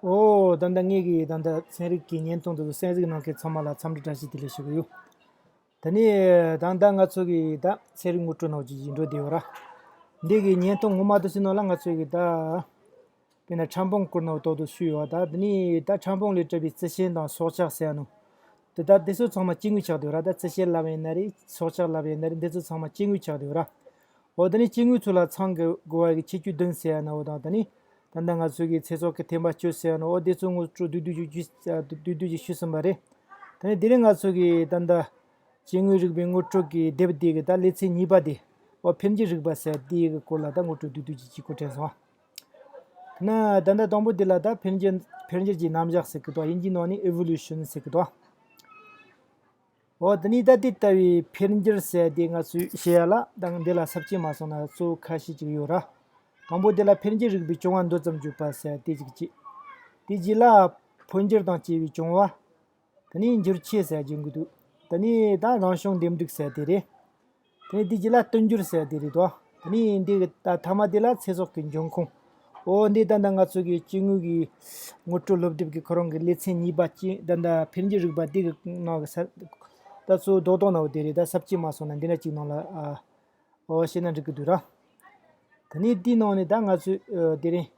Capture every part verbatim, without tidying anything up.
ཨོ། ད་ལྟ་ངེད་ཀྱི་ད་ལྟ་ཚན་རིག་གི་བརྙན་ཐུང་དེ་ཚོ་གསན་གཟིགས་གནང་མཁན་ཚང་མ་ལ་འཚམས་འདྲི་བཀྲ་ཤིས་བདེ་ལེགས་ཞུ་གི་ཡོད། དེ་ནས་ད་ལྟ་ང་ཚོ་གི་ད་ཚན་རིག་ངོ་སྤྲོད་ནང་བཞིན་འགྲོ་བསྡད་ཡོད་ར། འདི་གི་བརྙན་ཐུང་ངོ་མ་དེ་ཚོའི་ནང་ལ་ང་ཚོ་གི་ད་དཔེར་ན་ཕྲ་ཕུང་སྐོར་ནང་ཏོག་ཏོག་ཞུས་ཡོད། ད་དེ་ནས་ད་ཕྲ་ཕུང་ལས་གྲུབ་པའི་རྩི་ཤིང་དང་སྲོག་ཆགས་ཟེར་ནོ། དེ་ད་དེ་ཚོ་ཚང་མ་སྐྱེ་དངོས་ཆགས་བསྡད་ཡོད་ར། ད་རྩི་ཤིང་ལབ་ཡིན་ན་རེད། སྲོག་ཆགས་ལབ་ཡིན་ན་རེད། འདི་ཚོ་ཚང་མ་སྐྱེ་དངོས་ཆགས་བསྡད་ཡོད་ར། འོ་དེ་ནས་སྐྱེ་དངོས་ཚོ་ལ་ཚང་དགོས་པ་གི་ཁྱད་ཆོས་བདུན་ཟེར་ཡ་ན། འོ་དང་དེ་ནས་ད་ལྟ་ང་ཚོ་གི་ཚེ་སྲོག་གི་ཐེམ་པ་གཅོད་ཟེར་ཡ་ན། འོ་དེ་ཚོ་ངོ་སྤྲོད་བསྡུས་བསྡུས་ཅིག་བསྡུས་བསྡུས་ཅིག་ཞུས་ཟིན་པ་རེད། དེ་ནས་དེ་རིང་ང་ཚོ་གི་ད་ལྟ་སྐྱེ་དངོས་རིག་པའི་ངོ་སྤྲོད་ཀྱི་དེབ་དེ་གི་ད་ལེ་ཚན་གཉིས་པ་དེ། འོ་འཕེལ་འགྱུར་རིག་པ་ཟེར་དེ་གི་སྐོར་ལ་ད་ངོ་སྤྲོད་བསྡུས་བསྡུས་ཅིག་ཅིག་གོ་དྲན་སོང་། ན་ད་ལྟ་དང་པོ་དེ་ལ་ད་འཕེལ་འགྱུར་འཕེལ་འགྱུར་གྱི་རྣམ་གཞག་ཟེར་གི་འདུག་ཡིན་གྱི་ནང་ནས་ཨི་ཝོ་ལུ་ཤན་ཟེར་གི་འདུག་འོ་དེ་ནས་ད་དེ་ལྟ་བུའི་འཕེལ་འགྱུར་ཟེར་དེ་ང་ཚོས་བཤད་ཡ་ལ་ད་འདི་ལ་ས་བཅད་མ་སོང་ན་གཙོ་བོ་ཁ་ཤས་ཅིག་ཡོད་ར། དང་པོ་དེ་ལ་འཕེལ་འགྱུར་རིག་པའི་བྱུང་བ་འདུ་ཙམ་བརྗོད་པ་ཟེར་དེ་ཅིག་བྱས། དེ་རྗེས་ལ་འཕོ་འགྱུར་དང་བཅས་པའི་བྱུང་བ། དེ་ནས་འགྱུར་ཆེ་ཟེར་གྱི་འདུག་དེ་ནས་ད་རང་བྱུང་འདེམས་སྒྲུག་ཟེར་དེ་རེད། དེ་ནས་དེ་རྗེས་ལ་བསྟུད་འགྱུར་ཟེར་དེ་རེད་དོ། དེ་ནས་འདི་གི་ད་ཐ་མ་དེ་ལ་ཚེ་སྲོག་གི་འབྱུང་ཁུངས། འོ་འདི་ད་ལྟ་ང་ཚོ་གི་སྐྱེ་དངོས་ཀྱི་ངོ་སྤྲོད་སློབ་དེབ་ཀྱི་ཁོ་རང་གི་ལེ་ཚན་གཉིས་པ་ཅིག་ད་ལྟ་འཕེལ་འགྱུར་རིག་པ་འདི་གི་ནང་གི་ས་ད་གཙོ་བོ་རྡོག་རྡོག་ནང་དེ་རེད། ད་ས་བཅད་མ་སོང་ན་འདི་འདྲ་ཅིག་ནང་ལ་ཨ། འོ་བཤད་ན་འགྲིག་གི་འདུག་ར། དེ་ནས་དེའི་ནང་ནས་ད་ང་ཚོས་ཨ་དེ་རིང་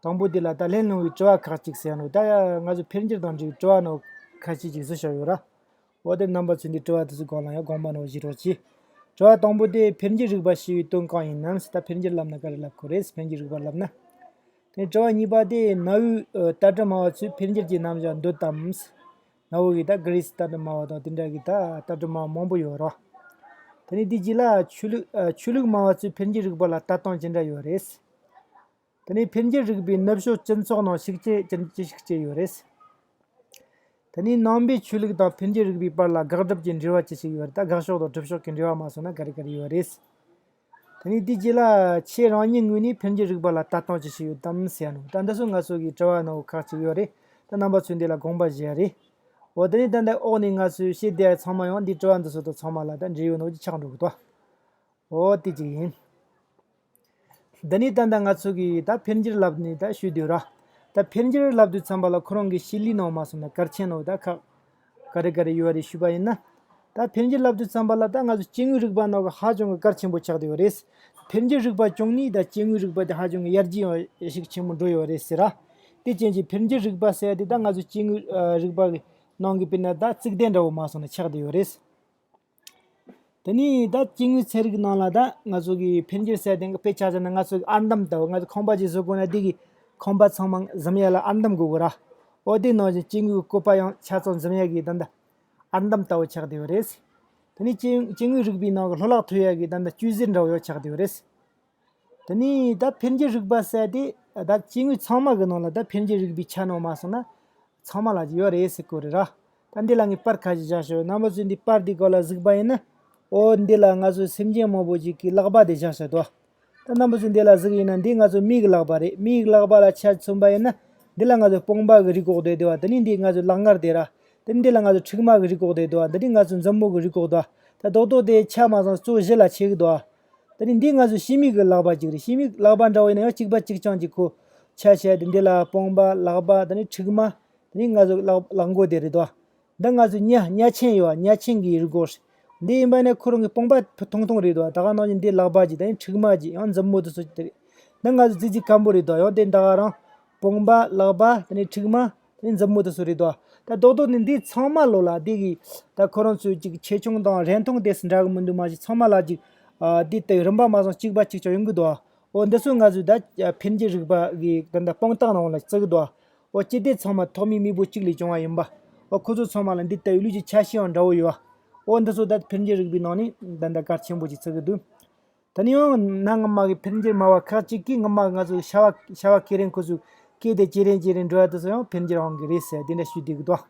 དང་པོ་དེ་ལ་ད་ལན་སློང་བའི་དྲི་བ་ཁག་ཅིག་ཟེར་ནོ། ད་ང་ཚོ་འཕེལ་འགྱུར་དང་འབྲེལ་བའི་དྲི་བ་ནོ་ཁ་ཤས་ཅིག་བཟོས་བཞག་ཡོད་ར། འོ་དེ་རྣམ་པ་ཚོས་འདི་དྲི་བ་དེ་ཚོ་སྒང་ལ་ཡང་དགོངས་པ་ནོ་བཞེས་རོགས་གྱིས། དྲི་བ་དང་པོ་དེ་འཕེལ་འགྱུར་རིག་པ་ཞེས་པའི་དོན་གང་ཡིན་ནམ། ད་འཕེལ་འགྱུར་ལབ་ན་ག་རེ་ལབ་དགོས་རེད། འཕེལ་འགྱུར་རིག་པ་ལབ་ན། དེ་དྲི་བ་གཉིས་པ་དེ་གནའ་བོའི་ཨ་ལྟ་གྲུབ་སྨྲ་བ་ཚོས་འཕེལ་འགྱུར་གྱི་རྣམ་གཞག་འདོད་དམ། གནའ་བོ་གི་ད་གྷི་རི་སི་ལྟ་གྲུབ་སྨྲ་བ་དང་དེ་འདྲ་གི་ད་ལྟ་གྲུབ་སྨྲ་བ་མང་པོ་ཡོད་རེད། དེ་ནས་དེའི་རྗེས་ལ་ཆོས་ལུགས་ཨ་ཆོས་ལུགས་སྨྲ་བ་ཚོས་འཕེལ་འགྱུར་རིག་པ་ལ་ལྟ་སྟངས་ཅི་འདྲ་ཡོད་རེད། དེ་ནས་འཕེལ་འགྱུར་རིག་པའི་ནུབ་ཕྱོགས་སྤྱི་ཚོགས་ནང་ཤུགས་རྐྱེན་ཅི་ཅི་ཞིག་སྐྱེས་ཡོད་རེད། དེ་ནས་ནང་པའི་ཆོས་ལུགས་དང་འཕེལ་འགྱུར་རིག་པའི་བར་ལ་དགག་སྒྲུབ་ཀྱི་འབྲེལ་བ་ཅི་ཞིག་ཡོད་རེད། ད་དགག་ཕྱོགས་དང་སྒྲུབ་ཕྱོགས་ཀྱི་འབྲེལ་བ་མ་སོང་ན་ག་རེ་ག་རེ་ཡོད་རེད། དེ་ནས་དེའི་རྗེས་ལ་ཁྱེད་རང་ཉིད་ངོས་ནས་འཕེལ་འགྱུར་རིག་པ་ལ་ལྟ་སྟངས་ཅི་ཞིག་ཡོད་དམ་ཟེར་ནོ། ད་འདི་ཚོ་ང་ཚོ་གི་དྲི་བ་ནོ་ཁག་ཅིག་ཡོད་རེད། ད་རྣམ་པ་ཚོས་འདི་ལ་དགོངས་པ་བཞེས་རེད། འོ་དེ་ནས་ད་ལྟ་འོག་ནས་ང་ཚོས་བཤད་བསྡད་ཚང་མ་ཡང་འདི་དྲི་བ་འདི་ཚོ་དང་ཚང་མ་ལ་ད་འབྲེལ་ཡོད་ནོ་ཅིག་ཆགས་འགྲོ་གི་འདུག་འོ་དེ་ཅིག་ཡིན། འདི་ནས་ད་ལྟ་ང་ཚོ་གིས་ད་འཕེལ་འགྱུར་ལབ་ནས་ད་ཞུས་བསྡད་ར། ད་འཕེལ་འགྱུར་ལབ་དུས་ཙམ་པ་ལ་ཁོ་རང་གི་ཤེས་ལི་ནང་མ་སོང་ན་གལ་ཆེན་ནོ་ད་ཁག་ག་རེ་ག་རེ་ཡོད་རེད་ཞུས་པ་ཡིན་ན། ད་འཕེལ་འགྱུར་ལབ་དུས་ཙམ་པ་ལ་ད་ང་ཚོ་སྐྱེ་དངོས་རིག་པ་ནང་གི་ཧ་ཅང་གི་གལ་ཆེན་པོ་ཆགས་བསྡད་ཡོད་རེད། འཕེལ་འགྱུར་རིག་པ་བྱུང་ནས་ད་སྐྱེ་དངོས་རིག་པ་དེ་ཧ་ཅང་གི་ཡར་རྒྱས་ཡོང་ཤུགས་ཆེན་པོ་འགྲོ་ཡོད་རེད་ཟེར་ར། དེ་རྐྱེན་གྱིས་འཕེལ་འགྱུར་རིག་པ་ཟེར་ཡ་དེ་ད་ང་ཚོ་སྐྱེ་དངོས་ཨ་རིག་པ་གི་ནང་གི་དཔེར་ན་ད་རྩིག་གདན་འདྲ་བོ་མ་སོང་ན་ཆགས་བསྡད་ཡོད་རེད། དེ་ནས་ད་སྐྱེ་དངོས་ཚན་རིག་ནང་ལ་ད་ང་ཚོ་གི་འཕེལ་འགྱུར་ཟེར་དེ་དཔེ་ཆ་བཞག་ན་ང་ཚོ་གི་ཨར་འདམ་ལྟ་བུ། ང་ཚོ་ཁང་པ་ཅིག་བཟོ་དགོས་ན་དེ་གི་ཁང་པ་ཚང་མ་འཛོམས་ཡ་ལ་ཨར་འདམ་དགོས་གི་ར། འོ་དེ་ནང་བཞིན་སྐྱེ་དངོས་ཀྱི་བཀོད་པ་ཡང་ཆ་ཚང་འཛོམས་ཡ་གི་ད་ལྟ་ཨར་འདམ་ལྟ་བུ་ཆགས་བསྡད་ཡོད་རེད། དེ་ནས་སྐྱེ་སྐྱེ་དངོས་རིག་པའི་ནང་གི་ལྷུ་ལག་ཐོན་ཡ་གི་ད་ལྟ་གཅུས་གཟེར་འདྲ་བོ་ཡང་ཆགས་བསྡད་ཡོད་རེད། དེ་ནས་ད་འཕེལ་འགྱུར་རིག་པ་ཟེར་དེ་ད་སྐྱེ་དངོས་ཚང་མ་གི་ནང་ལ་ད་འཕེལ་འགྱུར་རིག་པའི་ཆ་ནང་མ་སོང་ན་ཚང་མ་ལ་ཡོད་རེད་ཟེར་གོ་རེད་ར། ད་འདི་ལ་ངས་པར་ཁ་ཤས་བཞག་ཤོག་རྣམ་པ་ཚོས་འདི་པར་འདི་སྒང་ལ་གཟིགས་པ་ཡིན་ན། འོ་འདི་ལ་ང་ཚོ་སེམས་ཅན་མང་པོ་ཅིག་གི་ལག་པ་དེ་བཞག་ཤག་དོ། ད་རྣམ་པ་ཚོས་འདི་ལ་གཟིགས་ཡིན་ན་འདི་ང་ཚོ་མིའི་ལག་པ་རེད། མིའི་ལག་པ་ལ་ཆ་མཚོན་པ་ཡིན་ན། འདི་ལ་ང་ཚོ་དཔུང་པ་གི་རིགས་གོག་དེ་དེ་བ། དེ་ནས་འདི་ང་ཚོ་ལག་ངར་དེ་ར། དེ་ནས་འདི་ལ་ང་ཚོ་མཁྲིག་མ་གི་རིགས་གོག་དེ་དེ་བ། འདི་ནས་ང་ཚོ་མཛུབ་མོ་གི་རིགས་གོག་དེ་བ། ད་རྡོག་རྡོག་དེ་ཆ་མ་ཚང་གཙོ་བཞི་ལ་ཕྱེ་གི་འདུག་དེ་ནས་འདི་ང་ཚོ་ཤི་མི་གི་ལག་པ་ཅིག་རེད། ཤི་མི་ལག་པ་འདྲ་བོ་ཡིན་ན་ཡང་གཅིག་པ་གཅིག་རྐྱང་གཅིག་གོ། ཆ་བྱས་ཏེ་འདི་ལ་དཔུང་པ་ལག་པ་དེ་ནས་མཁྲིག་མ། དེ་ནས་ང་ཚོ་ལག་ལག་མགོ་དེ་རེད་དོ། འདི་ང་ཚོ་ཉ་ཉ་ཆེན་ཡོད་ཉ་ཆེན་གྱི་རིགས་གོ་རེད། འདི་ཡིན་པ་ནས་ཁོ་རང་གི་དཔུང་པ་ཐུང་ཐུང་རེད་དོ། ད་ག་ནང་བཞིན་འདི་ལག་པ་ཅིག་དེ་ནས་མཁྲིག་མ་ཅིག་ཡང་མཛུབ་མོ་དེ་ཚོ་ཅིག་དེ་རེད། འདི་ང་ཚོ་ཙི་ཙི་སྐམ་པོ་རེད་དོ། ཡང་དེ་ད་ག་རང་དཔུང་པ་ལག་པ་དེ་ནས་མཁྲིག་མ། དེ་མཛུབ་མོ་དེ་ཚོ་རེད་དོ། ད་རྡོག་རྡོག་ནི་འདི་ཚང་མ་ལོ་ལ་འདི་གི་ད་ཁོ་རང་ཚོའི་ཅིག་ཆེ་ཆུང་དང་རིང་ཐུང་དེ་འདྲ་གི་མི་འདུག་མ་གཞི་ཚང་མ་ལ་ཅིག་ཨ་འདི་ལྟ་བུའི་རིམ་པ་མ་སོང་གཅིག་པ་གཅིག་རྐྱང་ཡོང་གི་འདུག་འོ་འདི་ཚོ་ང་ཚོའི་ད་འཕེལ་འགྱུར་རིག་པ་གི་ད་ལྟ་དཔང་རྟགས་ནང་ལ་བརྩི་གི་འདུག་འོ་སྤྱི་སྡེ་ཚང་མ་ཐོག་མའི་མེས་པོ་གཅིག་ལས་བྱུང་བ་ཡིན་པ། འོ་ཁོ་ཚོ་ཚང་མ་ལ་འདི་ལྟ་བུའི་ལུས་ཀྱི་ཆ་ཤས་ཡང་འདྲ་བོ་ཡོད་པ། འོ་འདི་ཚོ་ད་འཕེལ་འགྱུར་རིག་པའི་ནང་ནས་ད་ལྟ་གལ་ཆེན་པོ་ཅིག་བརྩི་གི་འདུག་ད་ནི་ཡང་གནའ་སྔ་མ་གི་འཕེལ་འགྱུར་སྨྲ་བ་ཁག་ཅིག་གིས་སྔ་མ་ང་ཚོ་བྱ་བ་བྱ་བ་སྐྱེལ་རིང་ཁོ་ཚོས་སྐད་དེ་ཇེ་རིང་ཇེ་རིང་འགྲོ་བ་དེ་ཚོ་ཡང་འཕེལ་འགྱུར་དབང་གི་རེད་ཟེར་དེ་འདྲ་ཞུས་བསྡད་ཀྱི་འདུག་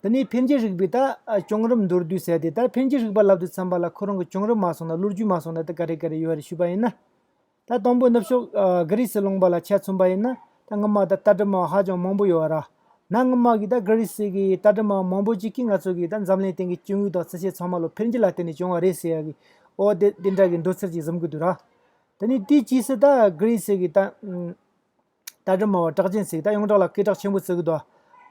དེ་ནས་འཕེལ་འགྱུར་རིག་པའི་ད་བྱུང་རིམ་མདོར་བསྡུས་ཟེར་དེ། ད་འཕེལ་འགྱུར་རིག་པ་ལབ་དུས་ཙམ་པ་ལ་ཁོ་རང་གི་བྱུང་རིམ་མ་སོང་ན་ལོ་རྒྱུས་མ་སོང་ན་ད་ག་རེ་ག་རེ་ཡོད་རེད་ཞུས་པ་ཡིན་ན། ད་དང་པོ་ནུབ་ཕྱོགས་ཨ་གྷི་རི་སི་ལུང་པ་ལ་ཆ་མཚོན་པ་ཡིན་ན། ད་སྔོན་མ་ད་ལྟ་གྲུབ་སྨྲ་བ་ཧ་ཅང་མང་པོ་ཡོད་ར། གནའ་སྔོན་མ་གི་ད་གྷི་རི་སི་གི་ལྟ་གྲུབ་སྨྲ་བ་མང་པོ་ཅིག་གིས་ང་ཚོ་གི་ད་འཛམ་གླིང་སྟེང་གི་སྐྱེ་དངོས་དང་རྩི་ཤིང་ཚང་མ་ལོ་འཕེལ་འགྱུར་ལ་བརྟེན་ནས་བྱུང་བ་རེད་ཟེར་ཡ་གི། འོ་དེ་དེ་འདྲ་གི་འདོད་ཚུལ་ཅིག་འཛོམས་གི་འདུག་ར། དེ་ནས་དེའི་རྗེས་སུ་ད་གྷི་རི་སི་གི་ད་ཨུམ་ ད་སྒྲ་སྨྲ་བ་གྲགས་ཅན་ཟེར་ད་ཡོངས་གྲགས་ལ་སྐད་གྲགས་ཆེན་པོ་བརྩི་གི་འདུག་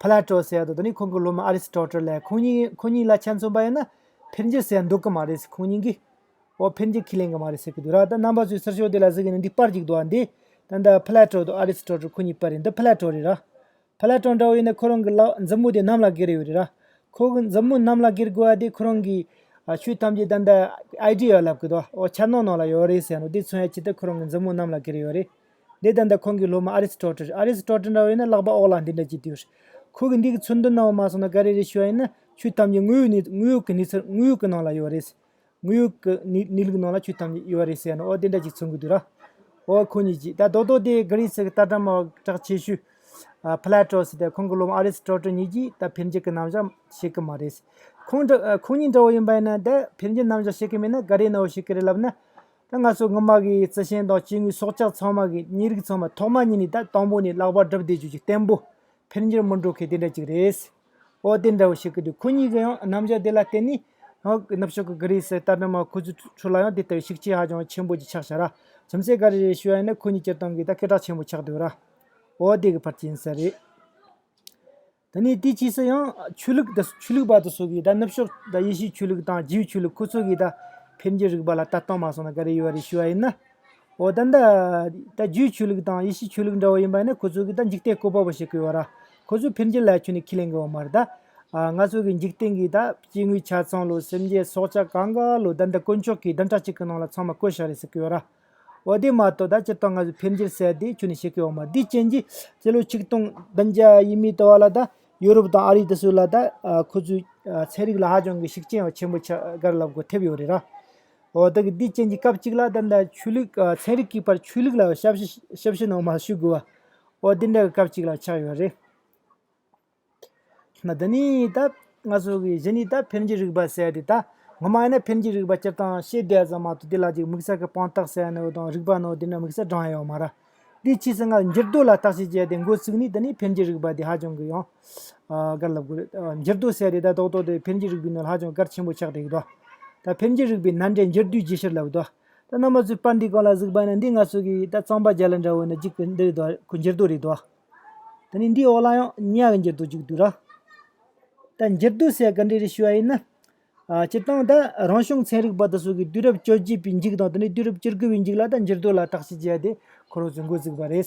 ཕ་ལ་ཏྲོ་ཟེར་ཡ་དང་དེ་ནས་ཁོང་གི་སློབ་མ་ཨ་རི་སི་ཏོ་ཏལ་ལ་ཁོང་གཉིས་ཁོང་གཉིས་ལ་ཆ་མཚོན་པ་ཡིན་ན་འཕེལ་འགྱུར་ཟེར་ཡ་འདུག་གི་མ་རེད། ཁོང་གཉིས་ཀྱིས་འོ་འཕེལ་འགྱུར་ཁས་ལེན་གི་མ་རེད་ཟེར་གི་འདུག་ར། ད་རྣམ་པ་ཚོས་ཚུར་ཤོག་དེ་ལ་གཟིགས་ཡིན་ན་འདི་པར་ཅིག་འདུག་ཨ། འདི་ད་ལྟ་ཕ་ལ་ཏྲོ་དང་ཨ་རི་སི་ཏོ་ཏལ་ཁོང་གཉིས་པར་རེད། འདི་ཕ་ལ་ཏྲོ་རེད་ར། ཕ་ལ་ཏྲོ་འདྲ་བོ་ཡིན་ན་ཁོ་རང་གི་ལག་མཛུབ་མོ་དེ་གནམ་ལ་བསྒྱུར་ཡོད་རེད་ར། ཁོ་གི་མཛུབ་མོ་གནམ་ལ་བསྒྱུར་དགོས་པ་དེ་ཁོ་རང་གི་ཨ་ཆོས་ཐམས་ཅད་ད་ལྟ་ཨའི་ཌི་ཡ་ལབ་གི་འདུག་འོ་འཆར་སྣང་ནང་ལ་ཡོད་རེད་ཟེར་ནོ་དེ་མཚོན་ཡ་ཆེད་དུ་ཁོ་རང་གི་མཛུབ་མོ་གནམ་ལ་བསྒྱུར་ཡོད་རེད། དེ་ད་ལྟ་ཁོང་གི་སློབ་མ་ཨ་རི་སི་ཏོ་ཏལ་རེད། ཨ་རི་སི་ཏོ་ཏལ་འདྲ་བོ་ཡིན་ན་ལག་པ་འོག་ལ་འདི་འདྲ་ཅིག་བསྡུས་ཡོད་རེད། ཁོ་གི་འདི་གི་མཚོན་དོན་ནང་མ་སོང་ན་ག་རེ་རེད་ཞུ་བ་ཡིན་ན་ཆོས་ཐམས་ཅད་དངོས་ཡོད་ནི་དངོས་ཡོད་ཀྱི་གནས་ཚུལ་དངོས་ཡོད་ཀྱི་ནང་ལ་ཡོད་རེད། དངོས་ཡོད་ཀྱི་གནས་གནས་ལུགས་ནང་ལ་ཆོས་ཐམས་ཅད་ཡོད་རེད་ཟེར་ནོ་འོ་དེ་འདྲ་ཅིག་མཚོན་གི་འདུག་ར། འོ་ཁོ་གཉིས་ཀྱིས་ད་རྡོག་རྡོག་དེ་གྷི་རི་སི་གི་ལྟ་གྲུབ་སྨྲ་བ་གྲགས་ཆེ་ཤོས་ཨ་ཕ་ལ་ཏྲོ་ཟེར་ཏེ་ཁོང་གི་སློབ་མ་ཨ་རི་སི་ཏོ་ཏལ་གཉིས་ཀྱིས་ད་འཕེལ་འགྱུར་གྱི་རྣམ་གཞག་བཤད་གི་མ་རེད། ཁོང་འདྲ་ཨ་ཁོང་གཉིས་འདྲ་བོ་ཡིན་པ་ཡིན་ན་ད་འཕེལ་འགྱུར་རྣམ་གཞག་བཤད་གི་མེད་ན་ག་རེ་ནོ་བཤད་གི་རེད་ལབ་ན། ད་ང་ཚོ་སྔོན་མ་གི་རྩི་ཤིང་དང་སྐྱེ་དངོས་སྲོག་ཆགས་ཚང་མ་གི་ཉེ་རིགས་ཚང་མ་ཐོག་མ་ཉིད་ནས་ད་དང་པོ་ནས་ལག་པ་སྒྲུབ་བསྡད་རྒྱུ་ཅིག་བརྟན་པོ། འཕེལ་འགྱུར་མི་འགྲོ་མཁན་དེ་འདྲ་ཅིག་རེད། འོ་དེ་འདྲ་བོ་ཞིག་གི་འདུག་ཁོ་གཉིས་ཀྱི་ཡང་རྣམ་གཞག་དེ་ལ་བརྟེན་ནས་ཡང་ནུབ་ཕྱོགས་ཀྱི་གྷི་རི་སི་ལྟ་གྲུབ་སྨྲ་བ་ཁོ་ཚོའི་ཁྲོད་ལ་ཡང་དེ་ལྟ་བུའི་ཤུགས་རྐྱེན་ཧ་ཅང་ཆེན་པོ་ཅིག་ཆགས་ཤག་ར། རྒྱུ་མཚན་ག་རེ་རེད་ཞུ་བ་ཡིན་ན་ཁོ་གཉིས་སྤྱིར་བཏང་གི་ད་སྐད་གྲགས་ཆེན་པོ་ཆགས་འདུག་ར། འོ་དེ་གི་ཕར་ཕྱིན་ས་རེད། དེ་ནས་དེའི་ཕྱིས་སུ་ཡང་ཆོས་ལུགས་དེ་ཆོས་ལུགས་པ་དེ་ཚོ་གིས་ད་ནུབ་ཕྱོགས་ད་ཡེ་ཤུའི་ཆོས་ལུགས་དང་རྒྱུའི་ཆོས་ལུགས་ཁོ་ཚོ་གིས་ད་འཕེལ་འགྱུར་རིག་པ་ལ་ལྟ་སྟངས་མ་སོང་ན་ག་རེ་ཡོད་རེད་ཞུ་བ་ཡིན་ན། འོ་ད་ད་ད་རྒྱུའི་ཆོས་ལུགས་དང་ཡེ་ཤུའི་ཆོས་ལུགས་འདྲ་བོ་ཡིན་པ་ཡིན་ན་ཁོ་ཚོ་གིས་ད་འཇིག་རྟེན་བཀོད་པ་བོ་བཤད་གི་ཡོད་ར། ཁོ་ཚོས་འཕེལ་འགྱུར་ལ་ཁྱོན་ནས་ཁས་ལེན་གི་ཡོད་མ་རེད་ད། ཨ་ང་ཚོ་གི་འཇིག་རྟེན་གྱི་ད་སྐྱེ་དངོས་ཆ་ཚང་ལོ་སེམས་ཅན་སྲོག་ཆགས་གང་ག་ལོ་ད་འདི་དཀོན་མཆོག་གིས་བདུན་ཕྲག་གཅིག་གི་ནང་ལ་ཚང་མ་བཀོད་བཞག་རེད་ཟེར་གི་ཡོད་ར། འོ་དེ་མ་གཏོགས་ད་སྤྱིར་བཏང་ང་ཚོ་འཕེལ་འགྱུར་ཟེར་དེ་ཁྱོན་ནས་བཤད་ཀྱི་ཡོད་མ་རེད། དེའི་རྐྱེན་གྱིས་སྤྱི་ལོ་ཆིག་སྟོང་བདུན་བརྒྱ་ཡས་མས་དུ་བ་ལ་ད་ཡོ་རོབ་དང་ཨ་རི་དེ་ཚོ་ལ་ད་ཨ་ཁོ་ཚོའི་ཨ་ཚན་རིག་ལ་ཧ་ཅང་གི་ཤུགས་རྐྱེན་ཡང་ཆེན་པོ་ཆགས་ག་རེ་ལབ་དགོས་ཐེབས་ཡོད་རེད་ར། འོ་ད་གི་དེའི་རྐྱེན་གྱིས་སྐབས་གཅིག་ལ་ད་ད་ཆོས་ལུགས་ཨ་ཚན་རིག་གི་བར་ཆོས་ལུགས་ལ་ཞབས་ཞུ་ཞབས་ཞུ་ནང་མ་ཞུགས་དགོས་པ། འོ་དེ་འདྲ་གི་སྐབས་གཅིག་ལ་ཆགས་ཡོད་རེད། ན་དེ་ནས་ད་ང་ཚོ་གི་གཞི་ནས་ད་འཕེལ་འགྱུར་རིག་པ་ཟེར་ཡ་དེ་ད་ངོ་མ་ཡིན་ན་འཕེལ་འགྱུར་རིག་པ་སྤྱིར་བཏང་ཤེས་བསྡད་ཙམ་མ་གཏོགས་དེ་ལ་ཅིག་དམིགས་བསལ་གྱི་དཔང་རྟགས་ཟེར་ཡ་ནོ་དང་རིག་པ་ནོ་དེ་འདྲ་དམིགས་བསལ་དྲངས་ཡ་ཡོད་མ་རེད། དེའི་ཕྱིས་སུ་ང་འགྱུར་རྡོ་ལ་བརྟག་དཔྱད་བྱས་ཏེ་འགོ་བཙུགས་ནས་དེ་ནས་འཕེལ་འགྱུར་རིག་པ་དེ་ཧ་ཅང་གི་ཡང་ཨ་ག་རེ་ལབ་དགོས་རེད། ཨ་འགྱུར་རྡོ་ཟེར་ཡ་དེ་ད་རྡོག་རྡོག་དེ་འཕེལ་འགྱུར་རིག་པའི་ནང་ལ་ཧ་ཅང་གལ་ཆེན་པོ་ཆགས་བསྡད་ཀྱི་འདུག་ད་འཕེལ་འགྱུར་རིག་པའི་མནའ་འབྲེལ་འགྱུར་རྡོའི་རྗེས་ཤུལ་ལབ་འདུག་ད་རྣམ་པ་ཚོས་པར་འདིའི་སྒང་ལ་གཟིགས་པ་ཡིན་ན་འདི་ང་ཚོ་གི་ད་གཙང་པ་རྒྱ་ལ་འདྲ་བོ་ཡིན་ན་འཇིག་གི་འདི་རེད་དོ། ཁོ་འགྱུར་རྡོ་རེད་དོ། དེ་ནས་འདིའི་འོག་ལ་ཡང་ཉ་གི་འགྱུར་རྡོ་ཅིག་འདུག་ར། ད་འགྱུར་རྡོ་ཟེར་ག་འདྲ་རེད་ཞུ་བ་ཡིན་ན། ཨ་སྤྱིར་བཏང་ད་རང་བྱུང་ཚན་རིག་པ་དེ་ཚོ་གིས་དུས་རབས་བཅོ་བརྒྱད་པའི་མཇུག་དང་དེ་ནས་དུས་རབས་བཅུ་དགུ་པའི་མཇུག་ལ་ད་འགྱུར་རྡོ་ལ་བརྟག་དཔྱད་བྱས་ཏེ་ཁོ་རང་ཚོས་འགོ་བཙུགས་པ་རེད།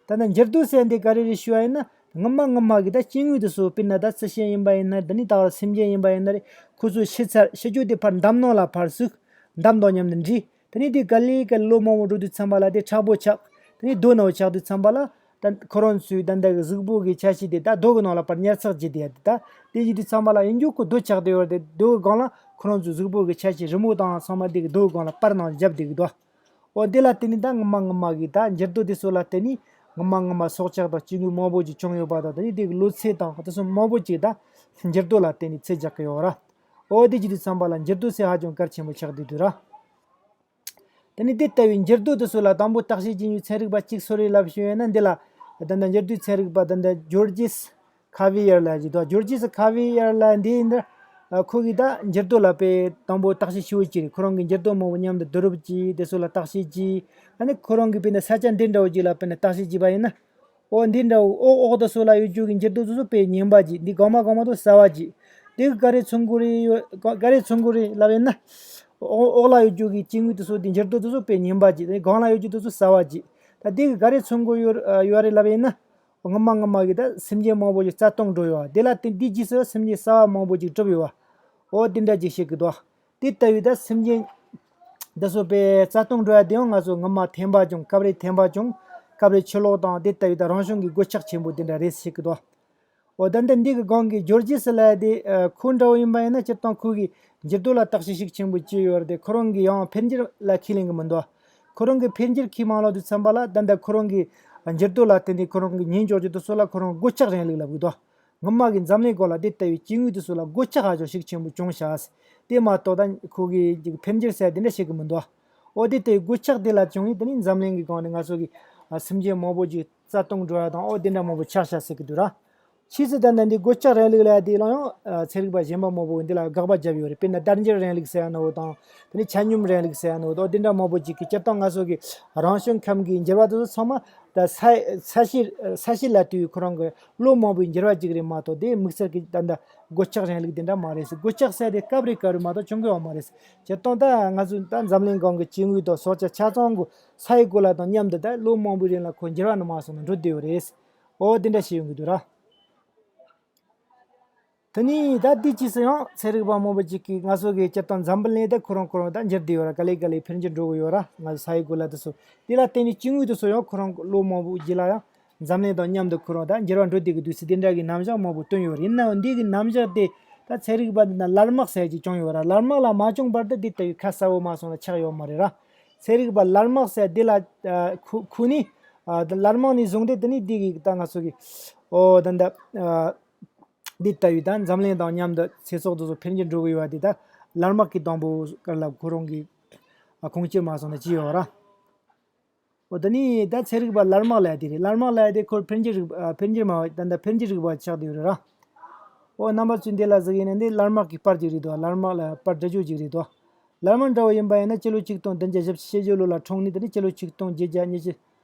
ད་ནི་འགྱུར་རྡོ་ཟེར་འདི་ག་རེ་རེད་ཞུ་བ་ཡིན་ན་སྔོན་མ་སྔོན་མ་གི་ད་སྐྱེ་དངོས་དེ་ཚོ་དཔེར་ན་ད་རྩི་ཤིང་ཡིན་པ་ཡིན་ན་དེ་ནས་ད་ག་སེམས་ཅན་ཡིན་པ་ཡིན་ན་རེད། ཁོ་ཚོ་ཤི་ཚར་ཤི་རྒྱུ་དེ་ཕར་འདམ་ནང་ལ་ཕར་བཙུགས། འདམ་དང་མཉམ་དུ་འདྲེས། དེ་ནས་དེ་ག་ལེ་ག་ལེ་ལོ་མང་པོ་འགྲོ་དུས་ཙམ་པ་ལ་དེ་མཁྲེགས་པོ་ཆགས། དེ་ནས་རྡོ་ནང་ཆགས་དུས་ཙམ་པ་ལ་ད་ཁོ་རང་ཚོའི་ད་ལྟ་གི་གཟུགས་པོ་གི་ཆ་ཤས་དེ་ད་རྡོ་གི་ནང་ལ་ཕར་ཉར་ཚགས་བྱས་དེ་ཡ་དེ་ད་དེ་བྱེད་དུས་ཙམ་པ་ལ་ཡིན་རྒྱུ་ཁོ་རྡོ་ཆགས་བསྡད་ཡོད་རེད། དེ་རྡོ་གི་སྒང་ལ་ཁོ་རང་ཚོའི་གཟུགས་པོ་གི་ཆ་ཤས་རི་མོ་དང་ཚང་མ་དེ་གི་རྡོ་གི་སྒང་ལ་པར་ནང་བརྒྱབ་བསྡད་ཀྱི་འདུག་འོ་དེ་ལ་བརྟེན་ནས་ད་སྔོན་མ་སྔོན་མ་གི་ད་འགྱུར་རྡོ་དེ་ཚོ་ལ་བརྟེན་ནས་སྔོན་མ་སྔོན་མ་སྲོག་ཆགས་དང་སྐྱེ་དངོས་མང་པོ་ཅིག་བྱུང་ཡོད་པ་དང་དེ་ནས་དེ་གི་ལོ་ཚད་དང་དེ་ཚོ་མང་པོ་ཅིག་ད་འགྱུར་རྡོ་ལ་བརྟེན་ནས་ཚད་རྒྱག་གི་ཡོད་ར། འོ་དེ་བྱེད་དུས་ཙམ་པ་ལ་འགྱུར་རྡོ་ཚད་ཧ་ཅང་གལ་ཆེན་པོ་ཆགས་བསྡད་འདུག་ར། དེ་ནས་དེ་ལྟ་བུའི་འགྱུར་རྡོ་དེ་ཚོ་ལ་དང་པོ་བརྟག་དཔྱད་བྱེད་མཁན་ཚན་རིག་པ་གཅིག་སུ་རེད་ལབ་ཞུས་ཡོད་ན་འདི་ལ་ད་ལྟ་འགྱུར་རྡོའི་ཚན་རིག་པ་ད་ལྟ་ཇོར་ཇིས་ཁ་བི་ཡར་ལབ་ཀྱི་འདུག་ཇོར་ཇིས་ཁ་བི་ཡར་ལབ་འདི་འདི་ཁོ་གིས་ད་འགྱུར་རྡོ་ལ་དཔེ་དང་པོ་བརྟག་དཔྱད་ཞུ་བ་ཅིག་རེད། ཁོ་རང་གིས་འགྱུར་རྡོ་མང་པོ་མཉམ་དུ་བསྡུ་རུབ་ཀྱིས་དེ་ཚོ་ལ་བརྟག་དཔྱད་ཀྱིས་ཨ་ནི་ཁོ་རང་གིས་དཔེར་ན་ས་ཆ་འདི་འདྲ་བོ་ཅིག་ལ་དཔེར་ན་བརྟག་དཔྱད་བྱས་པ་ཡིན་ན། འོ་འདི་འདྲ་བོ་འོག་འོག་ཏུ་སོགས་ལ་ཡོད་རྒྱུ་གི་འགྱུར་རྡོ་དེ་ཚོ་དཔེ་ངན་པ་ཅིག་འདི་གོང་མ་གོང་མ་དེ་གསར་བ་ཅིག་དེ་གི་ག་རེ་མཚོན་གྱི་རེད་ཡོད་ག་ག་རེ་མཚོན་གྱི་རེད་ལབ་ཡིན་ན། འོག་འོག་ལ་ཡོད་རྒྱུ་གི་སྐྱེ་དངོས་དེ་ཚོ་དེ་འགྱུར་རྡོ་དེ་ཚོ་དཔེ་ངན་པ་ཅིག་དེ་གོང་ལ་ཡོད་རྒྱུ་དེ་ཚོ་གསར་བ་ཅིག་ད་དེ་གི་ག་རེ་མཚོན་གྱི་ཡོད་ཡོད་རེད་ལབ་ཡིན་ན། སྔོན་མ་སྔོན་མ་གི་ད་སེམས་ཅན་མང་པོ་ཅིག་རྩ་སྟོངས་འགྲོ་ཡོད་བ་དེ་ལ་བརྟེན་དེའི་རྗེས་སུ་སེམས་ཅན་གསར་བ་མང་པོ་ཅིག་གྲུབ་ཡོད་བ། འོ་དེ་འདྲ་ཅིག་བཤད་གི་འདུག་དེ་ལྟ་བུའི་ད་སེམས་ཅན་འདི་ཚོ་དཔེ་རྩ་སྟོངས་འགྲོ་ཡ་དེ་ཡང་ང་ཚོ་སྔོན་མ་ཐན་པ་བྱུང་། སྐབས་རེ་ཐན་པ་བྱུང་། སྐབས་རེ་ཆུ་ལོག་དང་དེ་ལྟ་བུའི་ད་རང་བྱུང་གི་སྒོ་ལྕགས་ཆེན་པོ་དེ་འདྲ་རེད་ཟེར་གི་འདུག་འོ་ད་འདི་འདི་གི་སྒང་གི་ཇོར་ཇི་སི་ལབ་ཡ་དེ་ཁོ་འདྲ་བོ་ཡིན་པ་ཡིན་ན་སྤྱིར་བཏང་ཁོ་གི་འགྱུར་རྡོ་ལ་བརྟག་དཔྱད་ཤུགས་ཆེན་པོ་བྱས་ཡོད་རེད་དེ། ཁོ་རང་གི་ཡང་འཕེལ་འགྱུར་ལ་ཁས་ལེན་གི་མི་འདུག་ཁོ་རང་གི་འཕེལ་འགྱུར་ཁས་མ་བླངས་དུས་ཙམ་པ་ལ་ད་ལྟ་ཁོ་རང་གི་འགྱུར་རྡོ་ལ་བརྟེན་ཏེ་ཁོ་རང་གི་ཉེན་འཇོག་རྒྱུ་དེ་ཚོ་ལ་ཁོ་རང་སྒོ་ལྕགས་རིང་ལུགས་ལབ་གི་འདུག་སྔོན་མ་གི་འཛམ་གླིང་སྐོར་ལ་དེ་ལྟ་བུའི་སྐྱེ་དངོས་དེ་ཚོ་ལ་སྒོ་ལྕགས་ཧ་ཅང་ཤུགས་ཆེན་པོ་བྱུང་ཤག་དེ་མ་གཏོགས་ད་ཁོ་གི་འཕེལ་འགྱུར་ཟེར་དེ་འདྲ་བཤད་གི་མི་འདུག་འོ་དེ་ལྟ་བུའི་སྒོ་ལྕགས་དེ་ལ་བྱུང་ནས་དེ་ནས་འཛམ་གླིང་གི་སྒང་ནས་ང་ཚོ་གི་ཨ་སེམས་ཅན་མང་པོ་ཅིག་རྩ་སྟོངས་འགྲོ་ཡ་དང་འོ་དེ་འདྲ་མང་པོ་ཆགས་ཤག་ཟེར་གི་འདུག་ར། ཕྱིས་སུ་ད་ལྟ་འདི་སྒོ་ལྕགས་རིང་ལུགས་ལབ་ཡ་དེ་ལ་ཡང་ཨ་ཚན་རིག་པ་གཞན་པ་མང་པོ་འདི་ལ་དགག་པ་བརྒྱབ་ཡོད་རེད། དཔེར་ན་དལ་འབྱོར་རིང་ལུགས་ཟེར་ཡ་ནོ་དང་དེ་ནས་ཆ་སྙོམས་རིང་ལུགས་ཟེར་ཡ་ནོ་དང་དེ་འདྲ་མང་པོ་ཅིག་གིས་སྤྱིར་བཏང་ང་ཚོ་གི་རང་བྱུང་ཁམས་ཀྱི་འགྱུར་བ་དེ་ཚོ་ཚང་མ་ད་ས་ས་གཤིས་ས་གཤིས་ལ་ལྟོས་པའི་ཁོ་རང་གི་ལོ་མང་པོའི་འགྱུར་བ་ཅིག་རེད་མ་གཏོགས། དེ་དམིགས་བསལ་གྱི་ད་ལྟ་སྒོ་ལྕགས་རིང་ལུགས་དེ་འདྲ་མ་རེད་ཟེར། སྒོ་ལྕགས་ཟེར་དེ་སྐབས་རེ་སྐབས་རེ་མ་གཏོགས་བྱུང་གི་ཡོད་མ་རེད་ཟེར། སྤྱིར་བཏང་ད་ང་ཚོ་ད་འཛམ་གླིང་སྒང་གི་སྐྱེ་དངོས་དང་སྲོག་ཆགས་ཆ་ཚང་གི་ས་ཡི་གོ་ལ་དང་མཉམ་དུ་ད་ལོ་མང་པོའི་རིང་ལ་ཁོ་འགྱུར་བ་ནི་མ་སོང་ནས་འགྲོ་བསྡད་ཡོད་རེད། འོ་དེ་འདྲ་བཤད་ཡོང་གི་འདུག་ར། དེ་ནས་ད་དེའི་རྗེས་སུ་ཡང་ཚན་རིག་པ་མང་པོ་ཅིག་གིས་ང་ཚོ་གི་སྤྱིར་བཏང་འཛམ་བུ་གླིང་དེ་ཁོ་རང་ཁོ་རང་ད་འགྱུར་བསྡད་ཡོད་ར། ག་ལེ་ག་ལེ་འཕེལ་འགྱུར་འགྲོ་གི་ཡོད་ར། ང་ཚོ་ས་ཡི་གོ་ལ་དེ་ཚོ་དེ་ལ་བརྟེན་ནས་སྐྱེ་དངོས་དེ་ཚོ་ཡང་ཁོ་རང་ལོ་མང་པོའི་རྗེས་ལ་ཡང་འཛམ་གླིང་དང་མཉམ་དུ་ཁོ་རང་ད་འགྱུར་བ་འགྲོ་བསྡད་ཀྱི་འདུག་ཟེར། དེ་འདྲ་གི་རྣམ་གཞག་མང་པོ་བཏོན་ཡོད་རེད། ཡིན་ནའང་འདི་གི་རྣམ་གཞག་དེ་ད་ཚན་རིག་པ་འདི་ན་ལར་མག་ཟེར་གྱི་བྱུང་ཡོད་ར། ལར་མག་ལ་མ་བྱུང་བར་དུ་འདི་ལྟ་བུའི་ཁ་གསལ་བོ་མ་སོང་ལ་ཆགས་ཡོད་མ་རེད་ར། ཚན་རིག་པ་ལར་མག་ཟེར་འདི་ལ་ཨ་ཁུ་ཁུ་ནི་ཨ་ད་ལར་མག་ནས་བཟུང་སྟེ་དེ་ནི་འདི་གི་ད་ང་ཚོ་གི་ཨོ་ད་ད་ཨ་འདི་ལྟ་བུའི་ད་འཛམ་གླིང་དང་མཉམ་དུ་ཚེ་སྲོག་དེ་ཚོ་འཕེལ་འགྱུར་འགྲོ་གི་ཡོད་པ་དེ་ད་ལར་མག་གི་དང་པོ་ཀར་ལ་ཁོ་རང་གི་ཨ་ཁུངས་སྐྱེལ་མ་སོང་ན་ཅི་ཡོད་ར། འོ་ད་ནི་ད་ཚན་རིག་པ་ལར་མག་ལབ་ཡ་དེ་རེད། ལར་མག་ལབ་ཡ་དེ་ཁོ་འཕེལ་འགྱུར་རིག་ཨ་འཕེལ་འགྱུར་མ་ད་ད་འཕེལ་འགྱུར་རིག་པ་ཆགས་བསྡད་ཡོད་རེད་ར། འོ་རྣམ་པ་ཚོས་འདི་ལ་གཟིགས་ཡིན་ན་འདི་ལར་མག་གི་པར་ཅིག་རེད་དོ། ལར་མག་ལ་པར་འབྲི་རྒྱུ་ཅིག་རེད་དོ། ལར་མག་འདྲ་བོ་ཡིན་པ་ཡིན་ན་སྤྱི་ལོ་ཆིག་སྟོང་བདུན་བརྒྱ་བཞི་བཅུ་ཞེ་བརྒྱད་ལོ་ལ་འཁྲུངས་ནས་དེ་ནི་སྤྱི་ལོ་ཆིག་སྟོང་བརྒྱད་བརྒྱ་ཉི་ཤུ་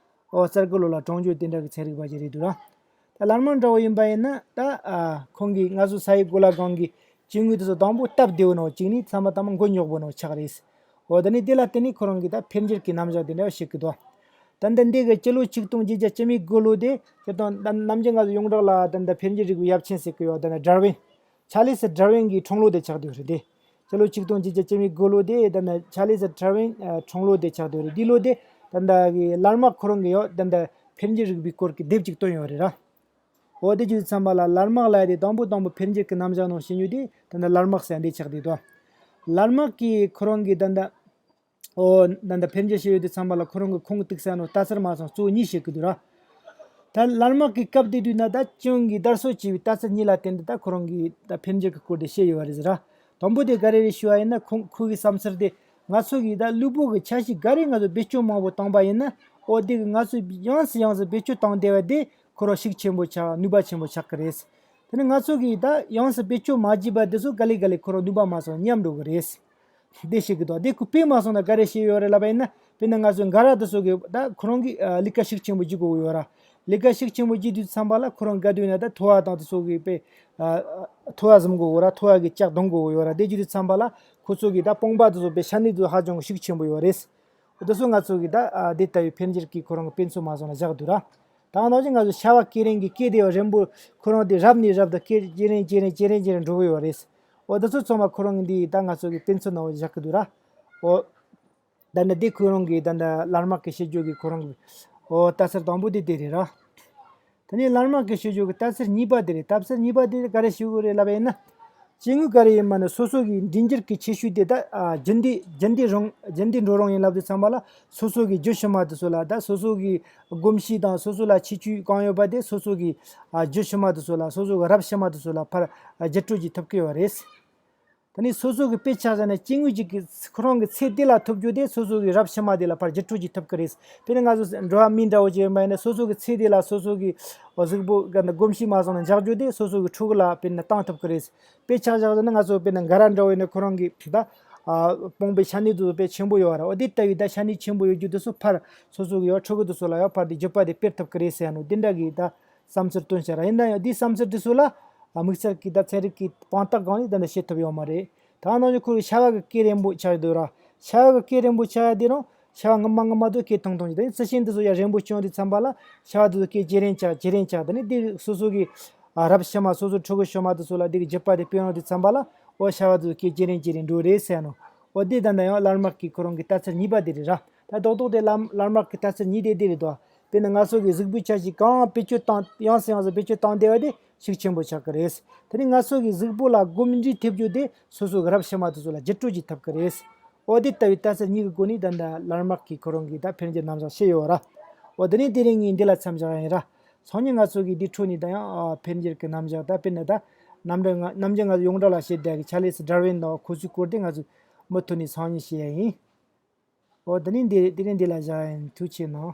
འོ་རྩ་དགུ་ལོ་ལ་གྲོངས་རྒྱུ་དེ་འདྲ་གི་ཚན་རིག་པ་ཅིག་རེད་འདུག་ར། ད་ལར་མག་འདྲ་བོ་ཡིན་པ་ཡིན་ན་ད་ཨ་ཁོང་གིས་ང་ཚོ་ས་ཡི་གོ་ལ་སྒང་གི་སྐྱེ་དངོས་དེ་ཚོ་དང་པོ་སྟབས་བདེ་བོ་ནང་བཅུག་ནས་ཚང་མ་དང་མ་མགོ་རྙོག་པོ་ནང་ཆགས་རེད། འོ་ད་ནི་དེ་ལ་བརྟེན་ནས་ཁོ་རང་གིས་ད་འཕེལ་འགྱུར་གྱི་རྣམ་གཞག་དེ་འདྲ་བཤད་ཀྱི་འདུག། ད་ལྟ་འདི་གི་སྤྱི་ལོ་ཆིག་སྟོང་བརྒྱད་བརྒྱ་བཅུ་མེད་དགུ་ལོ་དེ་སྤྱིར་བཏང་ད་ནམ་རྒྱུན་ང་ཚོ་ཡོངས་གྲགས་ལ་ད་ལྟ་འཕེལ་འགྱུར་རིག་པའི་ཡབ་ཆེན་ཟེར་གྱི་ཡོད། ད་ལྟ་ཌར་ཝིན། ཆཱ་ལི་སི་ཌར་ཝིན་གྱི་འཁྲུངས་ལོ་དེ་ཆགས་བསྡད་ཡོད་རེད་དེ། སྤྱི་ལོ་ཆིག་སྟོང་བརྒྱད་བརྒྱ་བཅུ་མེད་དགུ་ལོ་དེ་ད་ལྟ་ཆཱ་ལི་སི་ཌར་ཝིན་ཨ་འཁྲུངས་ལོ་དེ་ཆགས་བསྡད་ཡོད་རེད། འདི་ལོ་དེ་ད་ལྟ་གི་ལར་མག་ཁོ་རང་གིས་ཡང་ད་ལྟ་འཕེལ་འགྱུར་རིག་པའི་སྐོར་གྱི་དེབ་ཅིག་བཏོན་ཡོད་རེད་ར། འོ་དེ་བརྒྱུད་དུ་ཚང་མ་ལ་ལར་མག་ལབ་ཡ་དེ་དང་པོ་དང་པོ་འཕེལ་འགྱུར་གྱི་རྣམ་གཞག་ནང་བཤད་རྒྱུ་དེ་ད་ལྟ་ལར་མག་ཟེར་འདི་ཆགས་བསྡད་འདུག། ལར་མག་གིས་ཁོ་རང་གིས་ད་ལྟ་འོ་ད་ལྟ་འཕེལ་འགྱུར་བྱས་ཡོད་དུས་ཚང་མ་ལ་ཁོ་རང་གི་ཁུངས་གཏུགས་ས་ནོ་ལྟ་ཚུལ་མ་སོང་གཙོ་བོ་གཉིས་བཤད་ཀྱི་འདུག་ར། ད་ལར་མག་གི་སྐབས་དེ་དུས་ན་ད་ཅུང་གི་དར་སྲོལ་ཆེ་བའི་ལྟ་ཚུལ་གཉིས་ལ་བརྟེན་ཏེ་ད་ཁོ་རང་གིས་ད་འཕེལ་འགྱུར་གྱི་སྐོར་དེ་བཤད་ཡོད་པ་རེད་ཟེར་ར། དང་པོ་དེ་ག་རེ་རེད་ཞུ་བ་ཡིན་ན་ཁོང་ཁོ་གི་བསམ་ཚུལ་དེ་ང་ཚོ་གིས་ད་ལུས་པོ་གི་ཆ་ཤས་ག་རེ་ང་ཚོ་བེད་སྤྱོད་མང་པོ་བཏང་པ་ཡིན་ན་འོ་དེ་གི་ང་ཚོས་ཡོངས་སུ་ཡོངས་སུ་བེད་སྤྱོད་བཏང་བསྡད་པ་དེ་ཁོ་རང་ཤུགས་ཆེན་པོ་ཆགས་ནུས་པ་ཆེན་པོ་ཆགས་ཀྱི་རེད། དེ་ནི་ང་ཚོ་གིས་ད་ཡོངས་སུ་བེད་སྤྱོད་མ་བགྱིས་པ་དེ་ཚོ་ག་ལེ་ག་ལེ་ཁོ་རང་ནུས་པ་མ་སོང་ཉམས་འགྲོ་གི་རེད། དེ་ཤེས་ཀྱི་འདུག། དེ་ཁོ་དཔེ་མ་སོང་ན་ག་རེ་བཤད་ཡོད་རེད་ལབ་པ་ཡིན་ན། དཔེར་ན་ང་ཚོའི་འགའ་ར་དེ་ཚོ་གི་ད་ཁོ་རང་གི་ཨ་ལས་ཀ་ཤུགས་ཆེན་པོ་བགྱི་དགོས་ཀྱི་ཡོད་ར། ལས་ཀ་ཤུགས་ཆེན་པོ་བགྱི་དུས་ཙམ་པ་ལ་ཁོ་རང་ག་དུས་ན་ད་ཐོ་བ་དང་དེ་ཚོ་གི་དཔེ་ཨ་ཐོ་བ་བཟུང་དགོས་ཀྱི་ཡོད་ར། ཐོ་བ་གི་ལྕགས་གཏོང་དགོས་ཀྱི་ཡོད་ར། དེ་བགྱི་དུས་ཙམ་པ་ལ་ཁོ་ཚོ་གི་ད་དཔུང་པ་དེ་ཚོ་དཔེ་ཤ་གནད་དེ་ཚོ་ཧ་ཅང་གི་ཤུགས་ཆེན་པོ་ཡོད་རེད། འོ་དེ་ཚོ་ང་ཚོ་གི་ད་ཨ་དེ་ལྟ་བུའི་འཕེལ་འགྱུར་གྱི་ཁོ་རང་གི་དཔེ་མཚོན་མ་སོང་ན་བཞག་འདུག་ར། ད་ནང་བཞིན་ང་ཚོ་ཤ་བ་སྐེ་རིང་གི་སྐེ་དེ་རིང་པོ་ཁོ་རང་དེ་རབ་ནས་རབ་ཏུ་སྐེ་ཇེ་རིང་ཇེ་རིང་ཇེ་རིང་ཇེ་རིང་འགྲོ་གི་ཡོད་རེད། འོ་དེ་ཚོ་ཚང་མ་ཁོ་རང་གི་འདི་ད་ང་ཚོ་གི་དཔེ་མཚོན་ནང་བཞག་གི་འདུག་ར། འོ། ད་ནི་འདི་ཁོ་རང་གི་ད་ནི་ལར་མག་གི་བཤད་རྒྱུ་གི་ཁོ་རང་གི་འོ་ལྟ་ཚུལ་དང་པོ་དེ་དེ་རེད་ར། དེ་ནས་ལར་མག་གི་བཤད་རྒྱུ་གི་ལྟ་ཚུལ་གཉིས་པ་དེ་རེད། ལྟ་ཚུལ་གཉིས་པ་དེ་ག་རེ་ཞུ་གི་རེད་ལབ་པ་ཡིན་ན། སྐྱེ་དངོས་ག་རེ་ཡིན་མ་ནི་སོ་སོ་གི་འབྲིང་འགྱུར་གྱི་ཁྱད་ཆོས་དེ་ད་ཨ་རྒྱུན་ལྡན་རྒྱུན་ལྡན་རང་རྒྱུན་ལྡན་འགྲོ་རང་ཡིན་ལབ་དུས་ཙམ་པ་ལ་སོ་སོ་གི་རྒྱུ་ཕྱི་མ་དེ་ཚོ་ལ་ད་སོ་སོ་གི་གོམས་གཤིས་དང་སོ་སོ་ལ་ཁྱད་ཆོས་གང་ཡོད་པ་དེ་སོ་སོ་གི་ཨ་རྒྱུ་ཕྱི་མ་དེ་ཚོ་ལ་སོ་སོ་གི་རབས་ཕྱི་མ་དེ་ཚོ་ལ་ཕར་ཨ་བརྒྱུད་སྤྲོད་ཀྱི་ཐུབ་ཀྱི་ཡོད་རེད། ད་ནི་སོ་སོ་གི་དཔེ་ཆ་བཞག་ན་སྐྱེ་དངོས་གཅིག་གི་ཁོ་རང་གི་ཚེ་འདི་ལ་ཐོབ་རྒྱུ་དེ་སོ་སོ་གི་རབས་ཕྱི་མ་དེ་ལ་ཕར་བརྒྱུད་སྤྲོད་ཀྱི་ཐུབ་ཀྱི་རེད། དཔེར་ན་ང་ཚོ་འགྲོ་བ་མི་འདྲ་བོ་ཅིག་ཡིན་པ་ཡིན་ན་སོ་སོ་གི་ཚེ་འདི་ལ་སོ་སོ་གི་གཟུགས་པོ་ག་ན་གོམས་གཤིས་མ་སོང་ན་འཇགས་རྒྱུ་དེ་སོ་སོ་གི་ཕྲུ་གུ་ལ་དཔེར་ན་བཏང་ཐུབ་ཀྱི་རེད། དཔེ་ཆ་བཞག་ན་ང་ཚོ་དཔེར་ན་འགའ་ར་འདྲ་བོ་ཡིན་ན་ཁོ་རང་གི་ད་ཨ་དཔུང་པའི་ཤ་གནད་དེ་ཚོ་དཔེ་ཆེན་པོ་ཡོད་ར། འོ་དེ་ལྟ་བུའི་ད་ཤ་གནད་ཆེན་པོ་ཡོད་རྒྱུ་དེ་ཚོ་ཕར་སོ་སོ་གི་ཡང་ཕྲུ་གུ་དེ་ཚོ་ལ་ཡང་ཕར་དེ་བརྒྱུད་པ་དེ་སྤེལ་ཐུབ་ཀྱི་རེད་ཟེར་ཡ་ནོ་དེ་འདྲ་གི་ད་བསམ་ཚུལ་བཏོན་བྱ་ར། ཡིན་ན་ཡང་དེའི་བསམ་ཚུལ་དེ་ཚོ་ལ་དམིགས་བསལ་གྱི་ད་ཚན་རིག་གི་དཔང་རྟགས་སྒང་ནས་ད་འདི་བཤད་ཐུབ་ཡོད་མ་རེད། ད་ནང་བཞིན་ཁོ་གི་ཤ་བ་གི་སྐེ་རིང་པོ་ཆགས་འདུག་ར། ཤ་བ་གི་སྐེ་རིང་པོ་ཆགས་ཡ་དེ་རང་ཤ་བ་སྔ་མ་སྔ་མ་དུ་སྐེ་ཐུང་ཐུང་ཅིག་ད་ནི་རྩི་ཤིང་དེ་ཚོ་ཡང་རིང་པོ་བྱུང་དུས་ཙམ་པ་ལ་ཤ་བ་དེ་ཚོ་སྐེ་ཇེ་རིང་ཆགས་ཇེ་རིང་ཆགས། ད་ནི་དེ་སོ་སོ་གི་ཨ་རབས་ཕྱི་མ་སོ་སོ་ཕྲུ་གུ་ཕྱི་མ་དེ་ཚོ་ལ་དེ་གི་རྒྱུད་པ་དེ་སྤེལ་ཡོང་དུས་ཙམ་པ་ལ་འོ་ཤ་བ་དེ་ཚོ་སྐེ་ཇེ་རིང་ཇེ་རིང་འགྲོ་རེད་ཟེར་ནོ། འོ་དེ་ད་ནི་ཡང་ལར་མག་གི་ཁོ་རང་གི་ལྟ་ཚུལ་གཉིས་པ་དེ་རེད་ར། ད་རྡོག་རྡོག་དེ་ལམ་ལར་མག་གི་ལྟ་ཚུལ་གཉིས་དེ་དེ་རེད་དོ། དཔེར་ན་ང་ཚོ་གི་གཟུགས་པོའི་ཆ་ཤས་གང་བེད་སྤྱོད་བཏང་ཡོང་སེ་ཡོང་སེ་བེད་སྤྱོད་བཏང་བསྡད་པ་དེ་ཤུགས་ཆེན་པོ་ཆགས་ཀྱི་རེད། དེ་ནི་ང་ཚོ་གི་གཟུགས་པོ་ལ་གོམས་འདྲིས་ཐེབས་རྒྱུ་དེ་སོ་སོ་གི་རབས་ཕྱི་མ་དེ་ཚོ་ལ་བརྒྱུད་སྤྲོད་ཅིག་ཐུབ་ཀྱི་རེད། འོ་དེ་ལྟ་བུའི་ལྟ་ཚུལ་གཉིས་ཀྱི་སྒོ་ནས་ད་ལྟ་ལར་མག་གིས་ཁོ་རང་གི་ད་འཕེལ་འགྱུར་རྣམ་གཞག་བཤད་ཡོད་ར། འོ་དེ་ནི་དེ་རིང་ངས་འདི་ལ་མཚམས་བཞག་ཡིན་ར། སང་ཉིན་ང་ཚོ་གི་འདི་འཕྲོ་ནས་ད་ཡང་ཨ་འཕེལ་འགྱུར་གྱི་རྣམ་གཞག་ད་དཔེར་ན་ད་ནམ་རྒྱུན་ང་ནམ་རྒྱུན་ང་ཚོ་ཡོངས་གྲགས་ལ་བཤད་བསྡད་ཀྱི་ཆཱ་ལི་སི་ཌར་ཝིན་དང་ཁོ་ཚོའི་སྐོར་དེ་ང་ཚོ་མུ་མཐུད་ནས་སང་ཉིན་བཤད་ཡ་ཡིན། འོ་དེ་ནི་འདི་དེ་རིང་འདི་ལ་བཞག་ཡིན། ཐུགས་ཆེ་གནང་།